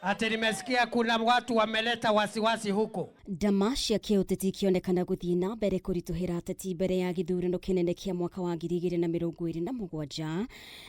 Ati nimesikia kuna watu wameleta wasiwasi huko. Ndama cia kĩũteti ikĩonekana gũthiĩ na mbere kũritũhĩra ateti mbere ya gĩthurano kĩnene kĩa mwaka wa 2027.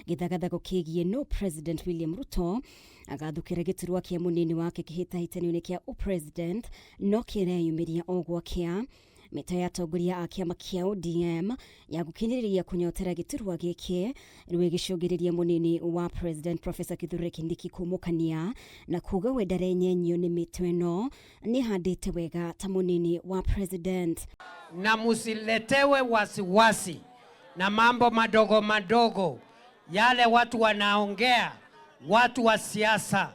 Gĩthagathago kĩgiĩ no President William Ruto agathukĩra gĩturwa kĩa mũnini wake kĩhĩtahĩtano-inĩ kĩa ũpresident no kĩreyumĩria o gwakĩa. Mĩto ya atongoria a kĩama kĩa ODM ya gũkinyĩrĩria kũnyotera gĩturwa gĩkĩ rĩu ĩgĩcũngĩrĩria mũnini wa President Professor Kithure Kindiki kumũkania na kuga we ndarenyenyio nĩ mĩto ĩno, nĩhandĩte wega ta mũnini wa president. Na musiletewe wasiwasi na mambo madogo madogo yale watu wanaongea, watu wa siasa.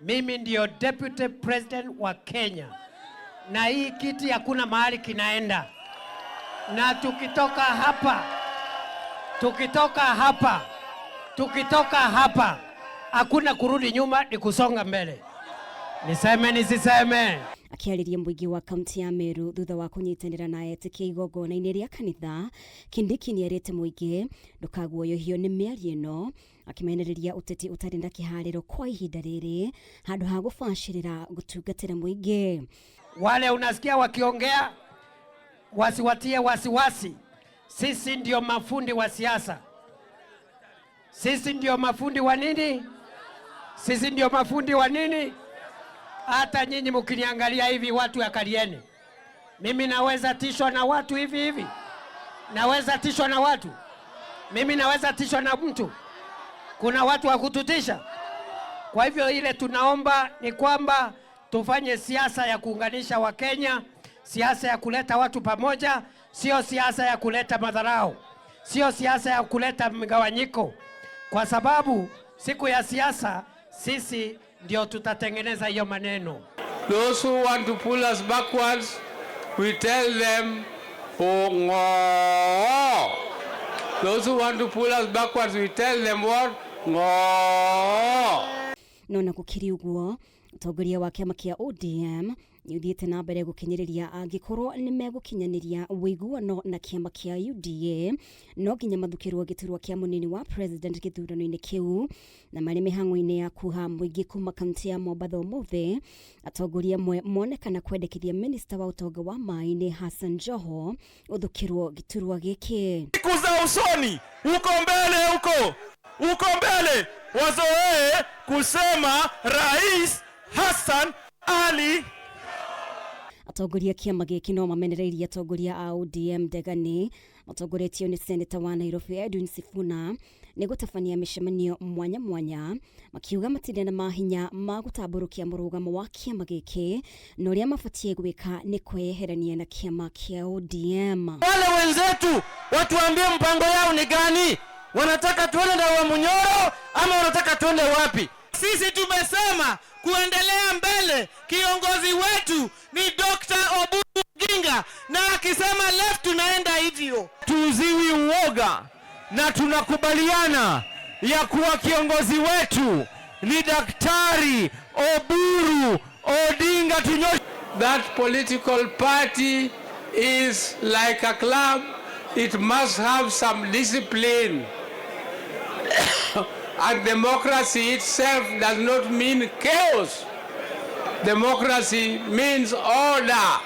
Mimi ndio deputy president wa Kenya, na hii kiti hakuna mahali kinaenda, na tukitoka hapa, tukitoka hapa, tukitoka hapa hakuna kurudi nyuma, ni kusonga mbele. Niseme nisiseme? Akĩarĩria mũingĩ wa kaunti ya Meru thutha wa kũnyitanĩra na etĩkia igongona-inĩ rĩa kanitha, Kindiki nĩerĩte mũingĩ ndũkaguoyohio nĩ mĩario ĩno, akĩmenereria ũteti ũtarĩ na kĩharĩro kwa ihinda rĩrĩ handũ ha gũbacĩrĩra gũtungatĩra mũingĩ. Wale unasikia wakiongea wasiwatie wasiwasi. Sisi ndio mafundi wa siasa. Sisi ndio mafundi wa nini? Sisi ndio mafundi wa nini? Hata nyinyi mkiniangalia hivi, watu angalieni, mimi naweza tishwa na watu hivi hivi? Naweza tishwa na watu? Mimi naweza tishwa na mtu? Kuna watu wa kututisha? Kwa hivyo ile tunaomba ni kwamba tufanye siasa ya kuunganisha Wakenya, siasa ya kuleta watu pamoja, sio siasa ya kuleta madharau, sio siasa ya kuleta mgawanyiko, kwa sababu siku ya siasa sisi ndio tutatengeneza hiyo maneno. Those who want to pull us backwards, we tell them, "Oh, ngo." Those who want to pull us backwards, we tell them what? Ngo. No na gũkĩrĩ ũguo, mũtongoria wa kĩama kĩa ODM nĩ ũthiĩte na mbere gũkinyĩrĩria angĩkorwo nĩ megũkinyanĩria ũiguano na kĩama kĩa UDA, no nginya mathukĩrwo gĩturwa kĩa mũnini wa president gĩthurano-inĩ kĩu. Na marĩ mĩhang'o-inĩ ya kuha mũingĩ kuma kaunti ya Mombatha ũmũthĩ, atongoria amwe monekana kwendekithia minista wa ũtonga wa maĩ-inĩ Hassan Joho ũthukĩrwo gĩturwa gĩkĩ. Siku za usoni huko mbele, huko huko mbele, wazoee kusema Rais Hassan Ali. Atongoria kĩama gĩkĩ no mamenereirie atongoria a ODM ndegani matongoretio nĩ seneta wa Nairobi Edwin Sifuna nĩ gũtabania mĩcemanio mwanya mwanya, makiuga matirĩ na mahinya ma gũtambũrũkia mũrũgamo wa kĩama gĩkĩ, na ũrĩa mabatiĩ gwĩka nĩ kweyeherania na kĩama kĩa ODM. Wale wenzetu watuambie mpango yao ni gani? Wanataka tuende na Wamunyoro ama wanataka tuende wapi? Sisi tumesema kuendelea mbele, kiongozi wetu ni Dr. Oburu Oginga, na akisema left tunaenda hivyo. Tuuziwi uoga na tunakubaliana ya kuwa kiongozi wetu ni Daktari Oburu Odinga. Tunyoshe. That political party is like a club. It must have some discipline. And democracy itself does not mean chaos. Democracy means order.